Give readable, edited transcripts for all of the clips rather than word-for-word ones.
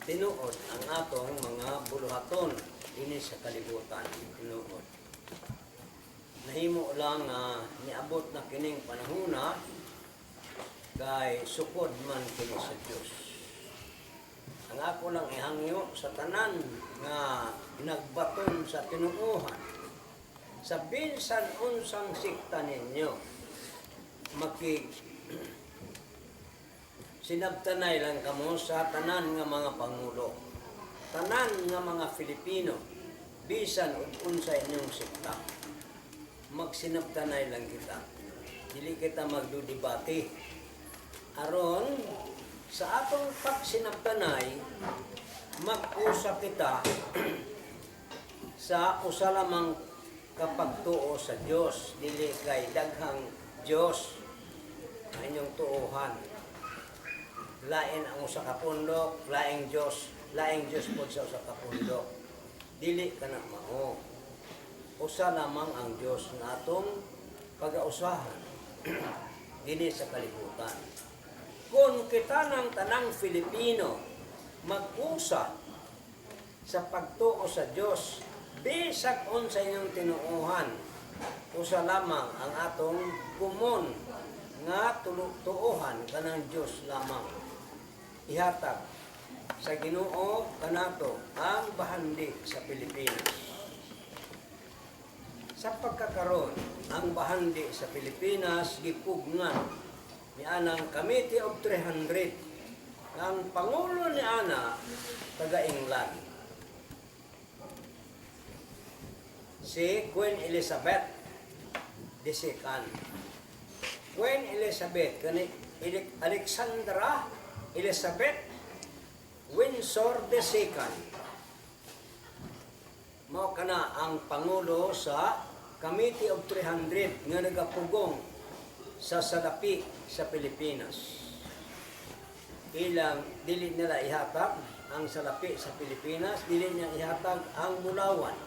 Tinuod ang atong mga buluhaton dinhi sa kalibutan, tinuod. Nahimo lang nga niabot na kining panahona kay sukod man kini sa Dios. Ang ako lang ihangyo sa tanan nga nagbaton sa tinuohan, sa bisan unsang sikta ninyo, makig sinabtanay lang kamo sa tanan nga mga pangulo, tanan nga mga Filipino, bisan ug unsa inyong sikta, magsinabtanay lang kita. Dili kita magdudebate. Aron sa atong pagsinabtanay, mag-usa kita sa usa lamang kapagtuo sa Dios, dili kay daghang Dios ang inyong tuohan. Lain ang usa ka pundok, laing Dios, laing Dios pod sa usa ka pundok. Dili kana mao. Usa lamang ang Dios nga atong pagausahan dinhi sa kalibutan. Kung kita ng tanang Filipino mag-usa sa pagtuo sa Dios, bisag unsa inyong tinuohan, usa lamang ang atong common nga tuohan, kanang Dios lamang. Ihatag sa Ginoo kanato ang bahandi sa Pilipinas. Sa pagkakaron, ang bahandi sa Pilipinas gipugngan ni anang Committee of 300. Ang pangulo ni ana taga England. Si Queen Elizabeth II. Queen Elizabeth kani Alexandra Elizabeth Windsor II. Mao kana ang pangulo sa Committee of 300 nga nagapugong sa salapi sa Pilipinas. Ilang dili nila ihatag ang salapi sa Pilipinas, dili niya ihatag ang bulawan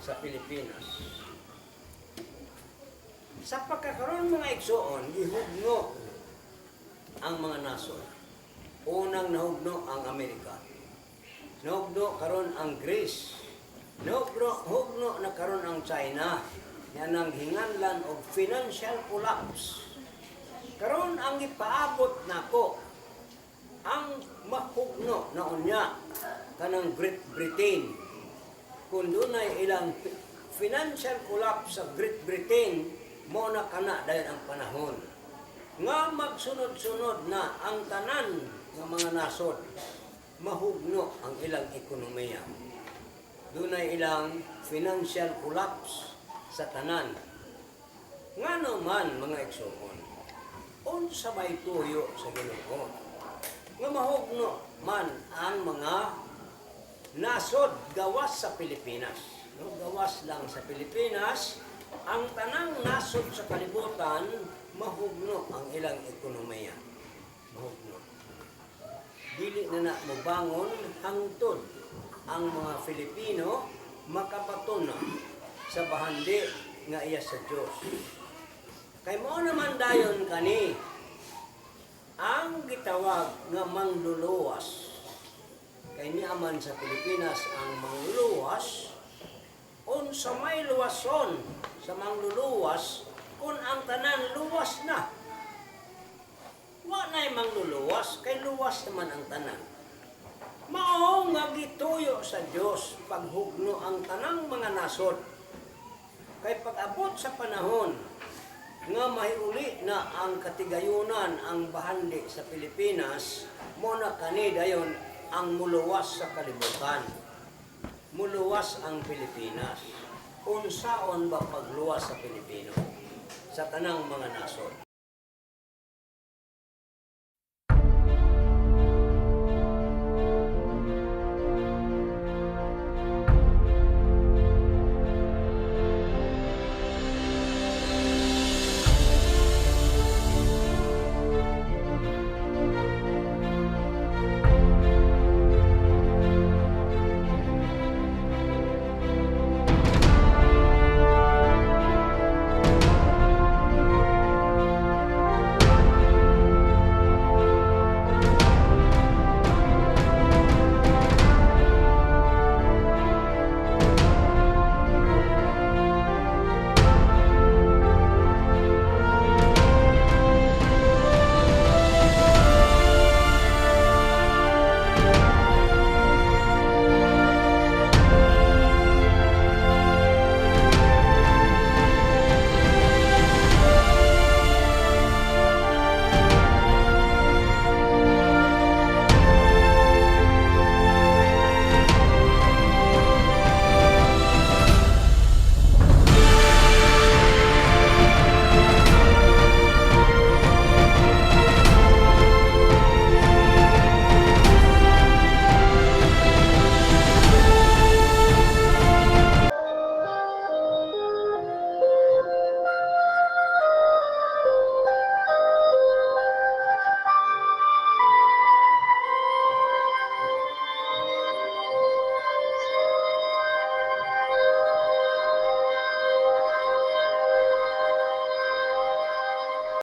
sa Pilipinas. Sa pagkakaroon, mga igsoon, gihugno ang mga nasod. Unang nahugno ang Amerika. Nahugno karon ang Greece. Nahugno hugno na karon ang China. Yan ang hinganlan og financial collapse. Karon ang ipaabot nako, ang mahugno na unya kanang Great Britain. Kung dunay ilang financial collapse sa Great Britain, mo na kana dayon ang panahon nga magsunod-sunod na ang tanan nga mga nasod, mahugno ang ilang ekonomiya. Dunay ilang financial collapse sa tanan. Ngano man, mga igsoon, unsa may tuyo sa Ginoo nga mahugno man ang mga nasod gawas sa Pilipinas? No, gawas lang sa Pilipinas, ang tanang nasod sa kalibutan mahugno ang ilang ekonomiya. Mahugno. Dili na na mobangon hangtod ang mga Filipino makabaton na sa bahandi nga iya sa Dios. Kay mao naman dayon kani ang gitawag nga mangluluwas. Kay niaman sa Pilipinas ang mangluluwas, unsa may luwason sa mangluluwas kung ang tanan luwas na? Wa na'y mangluluwas kay luwas naman ang tanan. Mao nga gituyo sa Dios paghugno ang tanang mga nasod. Kay pag-abot sa panahon nga mahiuli na ang katigayunan, ang bahandi sa Pilipinas, mo na kani dayon ang muluwas sa kalibutan. Muluwas ang Pilipinas. Unsaon ba pagluwas sa Pilipino sa tanang mga nasod?